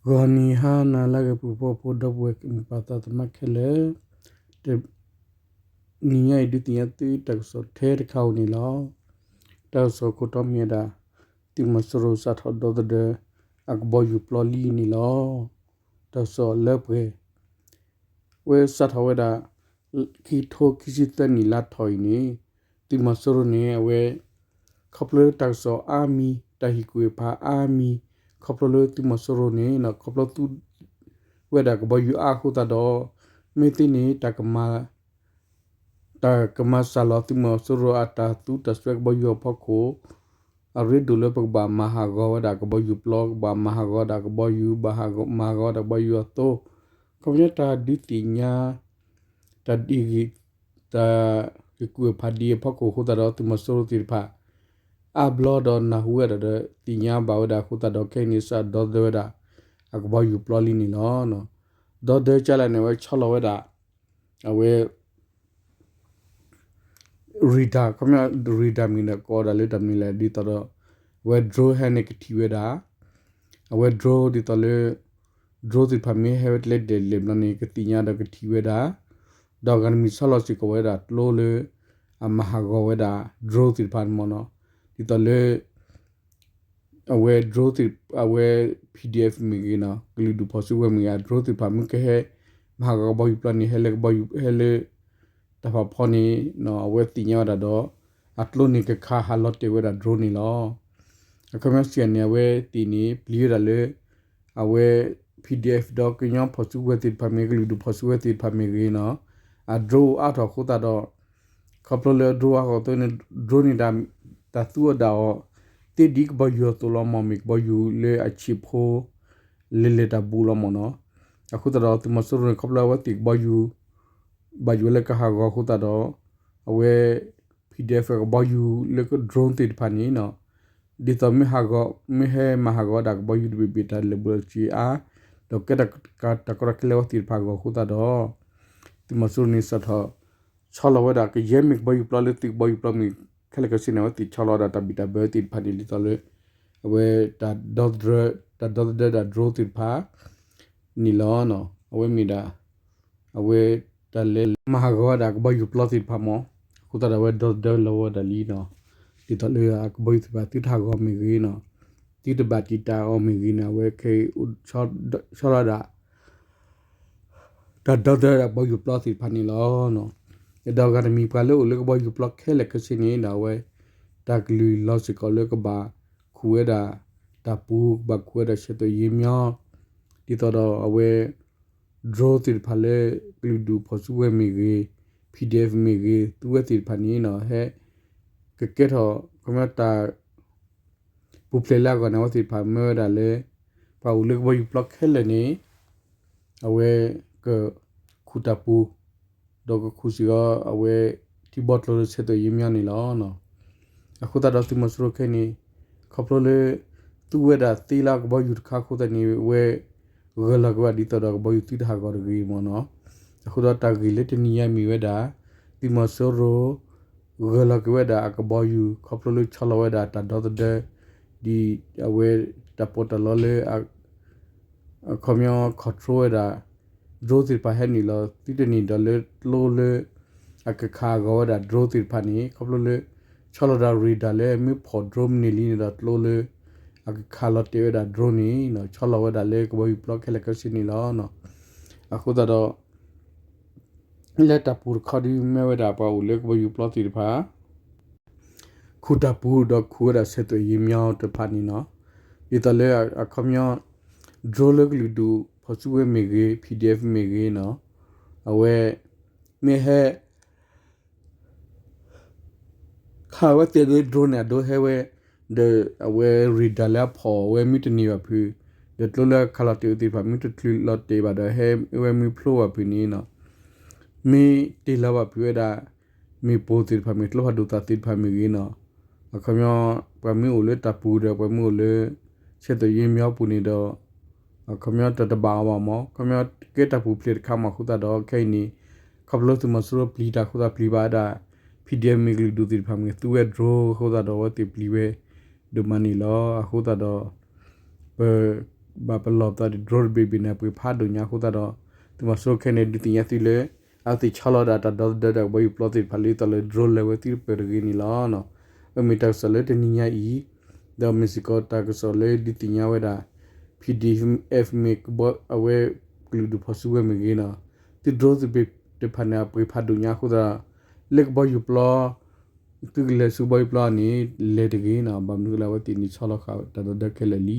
ဂီၤနံၤဟါနၤလၢအဂ့ၤ ပှၤဖှီၣ်ဖိဒီပုၢ်ဝဲၢ်မိၢ်ပၢ်သးသမါခဲလၢာ်, တနံၤညါအံၤ ဒုးသ့ၣ်ညါသုတၢ်ကစီၣ်ထဲတခါဧိၤန့ၣ်လီၤ. တၢ်ကစီၣ်ခိၣ်တီမ့ၢ်ဝဲဒၣ် သုးမီၤစိရိၤစးထီၣ်ဒီသဒၢ အကဘီယူၤပျီလံန့ၣ်လီၤ. တၢ်ကစီၣ်လၢပှဲၤ ဝဲစးထီၣ်ဝဲဒၣ် ခံကထိခံဆံသၢနံၣ်လါထီၣ်အံၤန့ၣ် သုးမီၤစိရိၤန့ၣ် အဝဲ ခီဖျိလၢတၢ်ကစီၣ်အါမံၤ တၢ်ဟ့ၣ်ကူၣ်ဟ့ၣ်ဖးအါမံၤ ခီဖျိလၢသုးမီၤစိရိၤန့ၣ် ခီဖျိသူဝဲဒၣ်ကဘီယူၤအါအဃိသတးဒီး မ့ၢ်သ့န့ၣ် တၢ်ကမၤ တၢ်ကမၤစှၤလီၤသုးမီၤစိရိၤအတၢ်သူတၢ်စွဲကဘီယူၤအဖီခိၣ် အရ့ဒိၣ်လၢပကဘၣ်မၤဟးဂီၤဝဲဒၣ်ကဘီယူၤပျီ ကဘၣ်မၤဟးဂီၤဒၣ်ကဘီယူၤ ဘၣ်မၤဟးဂီၤဒၣ်ကဘီယူၤအသိ ခီပညီတၢ်ဒုးသ့ၣ်ညါ တၢ်ဒ်ဂ့ၤ တၢ်ဟ့ၣ်ကူၣ်ဟ့ၣ်ဖးဒ်အဖီခိၣ်အဃိသတးဒီး သုးမီၤစိရိၤသ့ၣ်တဖၣ် အါဘျီဒီးနၢ်ဟူဝဲဒၣ်ဒီးသ့ၣ်ညါဘၣ်ဝဲဒၣ်အဃိသတးဒီး ခဲအံၤန့ၣ် စးဒီသဒၢဝဲဒၣ် အကဘီယူၤပျီလံန့ၣ်လီၤ. ဒီသဒၢကလဲၣ်န့ၣ် အဝဲဆီလီၤဝဲဒၣ် အဝဲ radar ခီပညီ radar မ့ၢ်ဒီး ကိးဒၣ်လၢတၢ်မနုၤလဲၣ် ဒ်သိးဒီး အဝဲ drone ဟဲန့ၣ်ကထံၣ်ဝဲဒၣ် အဝဲ drone ဒ်သိးလၢ drone သ့ၣ်တဖၣ်မ့ၢ်ဟဲဝဲတလဲၤဒဲးလဲၤဘျီန့ၣ် ကသ့ၣ်ညါဒီးကထံၣ်ဝဲဒၣ် ဒီးအဂၤတမံၤဆီလီၤစ့ၢ်ကီးဝဲဒၣ်ကျိလၢ အမၤဟးဂီၤဝဲဒၣ် drone သ့ၣ်တဖၣ်န့ၣ်မ့ၢ်နီၤ ဒ်သိးလၢ အဝဲ drone သ့ၣ် အဝဲ PDF မ့ၢ်ဂ့ၤနီၤ ကလုာ်ဒူၣ်ဖီၣ်စုကဝဲၤမ့ၢ်ဂ့ၤ အ drone သ့ၣ်တဖၣ်မ့ၢ်ကဟဲ မၤဟးဂီၤကဘီယူၤပျီန့ၣ် ဟဲလၢကဘီယူၤ ဟဲလၢ တၢ်ဖးဖီန့ၣ် အဝဲသ့ၣ်ညါဝဲဒၣ်ဒီး အကျိန့ၣ်ကခးဟးလီၤတဲာ်ဝဲဒၣ် drone န့ၣ်လီၤ. အခီပညီစံးန့ၣ် အဝဲသ့ၣ်န့ၣ် ပျံၤဝဲဒၣ်လၢ အဝဲ PDF ဒီးကညီဖီၣ်စုကဝဲၤသ့ၣ်တဖၣ်မ့ၢ် ကလုာ်ဒူၣ်ဖီၣ်စုကဝဲၤသ့ၣ်တဖၣ်မ့ၢ်ဂ့ၤနီၤ အ drone အါထီၣ်အဃိသတးဒီး ခီဖျိလၢအ drone အါထီၣ်အသိးန့ၣ် drone န့ၣ် တၢ်သူအီၣ်ဒၣ်အီၤ သ့ဒ်ကဘီယူၤအသိးလီၤမ့ၢ် မ့ၢ်ကဘီယူၤလၢအဆံးဖိ လဲၤလဲၤတၢ်ဘူးလီၤမ့ၢ်နီၤ. အဃိသတးဒီး သုးမီၤစိရိၤန့ၣ် ခီဖျိအဝဲသ့ၣ်ကဘီယူၤ ဘၣ်ယိၣ်ဝဲလၢကဟးဂီၤအဃိသတးဒီး အဝဲ PDF ကဘီယူၤလၢ drone သ့ၣ်တဖၣ်န့ၣ် ဒ်သိးမ့ၢ်ဟးဂီၤ မ့ၢ်ဟဲမၤဟးဂီၤဒၣ်ကဘီယူၤတဘ့ၣ်ဘ့ၣ်တၢ်လၢာ်ဘူၣ်လီၤစ့အါ ဒီးကဲတၢ်ကီတၢ်ခဲလၢအဝဲသ့ၣ်တဖၣ်အဂီၢ်အဃိသတးဒီး သုးမီၤစိရိၤန့ၣ်စးထီၣ် ဆီလီၤဝဲဒၣ် ကယဲၢ်မ့ၢ်ကဘီယူၤပျီလၢသုးကဘီယူၤပျီမ့ၢ် ခဲလၢာ်ခဲဆ့န့ၣ် အဝဲသ့ၣ်ဆီလီၤဝဲဒၣ်တၢ်ဘံၣ်တၢ်ဘၢသ့ၣ်တဖၣ်န့ၣ် ဒ်သိးလၢ အဝဲ တၢ်ဒီသဒၢ တၢ်ဒီသဒၢဒၣ် drone သ့ၣ်တဖၣ် န့ၣ်လီၤ. အဝဲမ့ၢ်ဒၣ် အဝဲ တၢ်လဲၤမၤဟးဂီၤဝဲဒၣ်ကဘီယူၤပျီသ့ၣ်တဖၣ်မ့ၢ် အဃိသတးဒီးအဝဲဒီသဒၢလီၤဝဲဒၣ်လံနီၤ ဒ်သိးလၢအကဘီယူၤသ့ၣ်တဖၣ်သုတဟးဂီၤမ့ၢ်ဂ့ၤနီၤ သုတဘၣ်တံာ်တာ်အီၤမ့ၢ်ဂ့ၤန့ၣ် အဝဲခဲအံၤ ဆီလီၤဒၣ် တၢ်ဒီသဒၢဒၣ်ကဘီယူၤပျီသ့ၣ်တဖၣ်န့ၣ်လီၤ. ဒီးအဂၤတမံၤပှၤလၢအိၣ်လၢကဘီယူၤပျီခဲလၢာ်ခဲဆ့န့ၣ်ဒီးအဝဲ တၢ်ကလုၢ်လီၤစ့ၢ်ကီးလၢကဘၣ်ခူၣ်ဝဲဒၣ် တၢ်ပူၤ ကဘၣ်ခူၣ်ဝဲဒၣ်ဆဲးသွဲးယ့မညီ ဒ်သိးဒီးအဝဲ drone သ့ၣ်တဖၣ်လၢ ကလုာ်ဒူၣ်ဖီၣ်စုကဝဲၤမ့ၢ်ဂ့ၤ PDF မ့ၢ်ဂ့ၤ သူဝဲသ့ၣ်တဖၣ်န့ၣ်နီၤ ဟဲ ကကဲထီၣ် ခီပညီတၢ် ပူၤဖျဲးလၢအဂီၢ်န့ၣ် အဝဲသ့ၣ်တဖၣ်မၢဝဲဒၣ်လၢ ပှၤအိၣ်လၢကဘီယူၤပျီခဲလၢာ်န့ၣ် အဝဲ က ခူၣ်တၢ်ပူၤ ဒီးကခူၣ်စ့ၢ်ကီးအဝဲ ထံဘီကျိၤလၢဆဲးသွဲးယ့မညီန့ၣ်လီၤ. အဃိသတးဒီးသုးမီၤစိရိၤခဲအံၤန့ၣ် ခီဖျိလၢ သူဝဲဒၣ်သ့လၢအကဘီယူၤတခါအဃိသတးန့ၣ် အဝဲ ဂၢၢ်လီၤက့ၤဝဲဒၣ်ဒ်သိးဒီးကဘီယူၤသုတဟးဂီၤတဂ့ၤမ့ၢ်နီၤ. အဃိသတးဒီးတၢ်ဂ့ၢ်လၢတနံၤညါမ့ၢ်ဝဲဒၣ် သုးမီၤစိရိၤ ဂၢၢ်လီၤက့ၤဝဲဒၣ်အကဘီယူၤ ခီဖျိလၢဆီလီၤဝဲဒၣ်တၢ်ဒီသဒၢ ဒ်အဝဲတၢ်ပီးတၢ်လီလၢ အခီပညီ control ဝဲဒၣ် drone သ့ၣ်တဖၣ်ဟဲနုာ်လီၤ သုတန့ၢ်ဒီးလၢကျိလၢ အကခးအဂီၤဝဲဒၣ် drone သ့ၣ်တဖၣ်န့ၣ် ခီဖျိလၢ ဆီလီၤဒၣ် radar လၢမ့ၢ်ဖီၣ် drone မနုၤလံန့ၣ်ဒီးကျိလၢ အကခးလီၤတဲာ်ဝဲဒၣ် drone န့ၣ် ဆီလီၤဝဲဒၣ်လၢကဘီယူၤပျီခဲလၢာ်ခဲဆ့န့ၣ်လီၤ. အဃိသတးဒီး လၢတၢ်ပူၤတခီဒုးမ့ၢ်ဝဲဒၣ်ပှၤအိၣ်လၢကဘီယူၤပျီသ့ၣ်တဖၣ် ခူၣ်တၢ်ပူၤဒီးခူၣ်ဝဲဒၣ်ဆဲးသွဲးယ့မညီတဖၣ်န့ၣ်နီၤ. ဒ်သိးလၢအခီပညီ drone လၢကလုာ်ဒူၣ်ဖီၣ်စုကဝဲၤမ့ၢ်ဂ့ၤ PDF မ့ၢ်ဂ့ၤနီၤ အဝဲ မ့ၢ်ဟဲ ခးဝဲသ့ၣ်လၢ drone န့ၣ် အဒိဟဲဝဲ ဒီးအဝဲ radar လၢအဖီၣ်ဝဲမ့ၢ်တန့ၢ်ဘၣ်ဖုး ဒီးကျိလၢခးလီၤတဲာ်ဝဲသ့ၣ်တဖၣ် မ့ၢ်တချုးလီၤတဲာ်ဘၣ်ဒီး ဟဲဝဲမ့ၢ်ဖျိဘၣ်ဖုးန့ၣ်နီၤ မ့ၢ်တ့ၢ်လီၤဘၣ်ဖုးဝဲဒၣ် မ့ၣ်ပိၢ်သ့ၣ်တဖၣ်မ့ၢ် ကျိဖးဒိၣ်သၣ်သ့ၣ်တဖၣ်မ့ၢ်ဂ့ၤနီၤ အခီပညီ ပှၤမ့ၢ်အိၣ်လၢတၢ်ပူၤဒီး ပှၤမ့ၢ်အိၣ်လၢ ဆဲးသွဲးယ့မညီပူၤန့ၣ်ဒီး အခီပညီတတဘၣ်အီၤဘၣ်မး ခီပညီကဲတၢ်ပူၤဖျဲးတခါမးအဃိသတးဒီး ခဲအံၤန့ၣ် ခီဖျိသုးမီၤစိရိၤပျံၤတၢ်အဃိသတးပျံၤဘၣ်ဝဲဒၣ် PDF မ့ၢ်ကလုာ်ဒူၣ်သ့ၣ်တဖၣ်မ့ၢ်သူဝဲ drone အဃိသတးဒီး အဝဲသ့ၣ်ပျံၤဝဲ ဒိၣ်မးန့ၣ်လီၤ. အဃိသတးဒီး ပ ဘၣ်ပလီၢ်ပသးဒီး drone တဘ့ၣ်ဘ့ၣ်န့ၣ် အပှ့ၤဖးဒိၣ်ညါအဃိသတးဒီး သုးမီၤစိရိၤခဲအံၤန့ၣ် ဒုးသ့ၣ်ညါသုလၢ အဝဲသ့ၣ်ဆီလီၤဒၣ်တၢ်ဒီသဒၢဒီး ကဘီယူၤပျီသ့ၣ်တဖၣ်လၢ ယသီးလၢ drone လဲၤဝဲသ့ၣ်တဖၣ်တဂ့ၤန့ၣ်လီၤ. အမ့ၢ်တၢ်ကစီၣ်လၢတနံၤညါအံၤ ဒီးမ့ၢ်စ့ၢ်ကီးတၢ်ကစီၣ်လၢဒုးသ့ၣ်ညါဝဲဒၣ် P D F မ့ၢ်ကဘီ အဝဲကလုာ်ဒူၣ်ဖီၣ်စုကဝဲၤမ့ၢ်ဂ့ၤန့ၣ် သုး drone သ့ၣ်တဖၣ်န့ၣ် အပှ့ၤဖးဒိၣ်ညါအဃိသတးဒီး လၢကဘီယူၤပျီ သုကလဲၤဆူကဘီယူၤပျီန့ၣ် လဲၤတဂ့ၤန့ၣ် ဘၣ်မနုၤလဲၣ် အဝဲသ့ၣ်န့ၣ်ဆီလီၤဃာ်တၢ်ဒီသဒၢခဲလၢာ်လံ.